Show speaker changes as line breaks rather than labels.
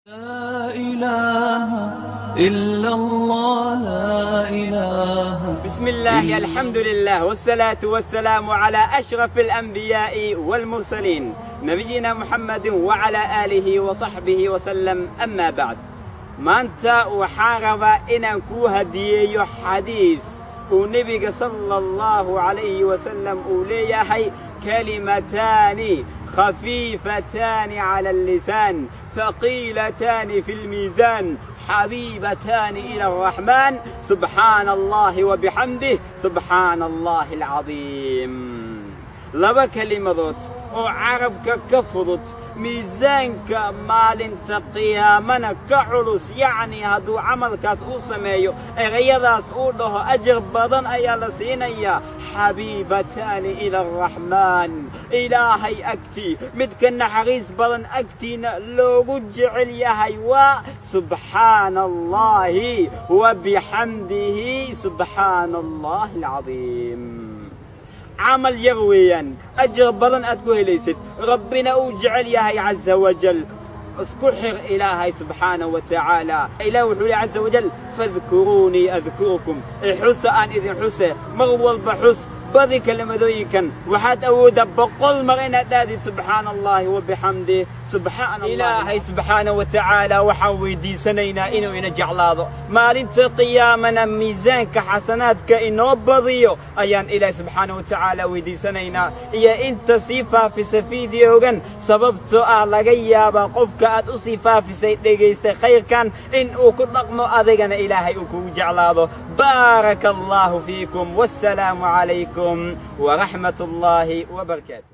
لا إله إلا الله، لا إله.
بسم الله، الحمد لله، والصلاة والسلام على أشرف الأنبياء والمرسلين، نبينا محمد وعلى آله وصحبه وسلم. أما بعد، maanta waxaan rabaa inaan kuu hadiyeeyo xadiis uu nebiga sala Allahu calayhi wasalam uu leeyahay: كلمتان خفيفتان على اللسان، ثقيلتان في الميزان، حبيبتان إلى الرحمن، سبحان الله وبحمده، سبحان الله العظيم. Laba kelimadood oo carabka ka fudud, miisaanka maalinta qiyaamana ka culus, yacni hadduu camalkaas uu sameeyo, erayadaas uu dhaho, ajar badan ayaa la siinayaa. حبيبتان إلى الرحمن, Ilaahay agtii midka naxariis badan agtiina loogu jecel yahay waa سبحان الله وبحمده، سبحان الله العظيم. Camal yar weeyaan, ajar badan aad ku helaysid, Rabbina uu jecel yahay caza wajal. Isku xir Ilaahay subxaanahu wa tacaala. Ilaah wuxuu leey caza wajal: فاذكروني أذكركم. Xusa aan idin xuse. Mar walba xus, badi kelimadooyinkan. Waxaad awooddaa 100 mar inaad aadid سبحان الله وبحمده سبحان الله. Ilaahay subxaanahu wa tacaala waxaan weydiisanaynaa inuu ina jeclaado, maalinta qiyaamana miisaanka xasanaadka inoo badiyo ayaan Ilaahay subxaanahu wa tacaala weydiisanaynaa, iyo inta sii faafisa fiidiyogan, sababtoo ah laga yaabaa qofka aad u sii faafisay dhegaystay khayrkan in uu ku dhaqmo, adigana Ilaahay uu kugu jeclaado. بارك الله فيكم، والسلام عليكم ورحمة الله وبركاته.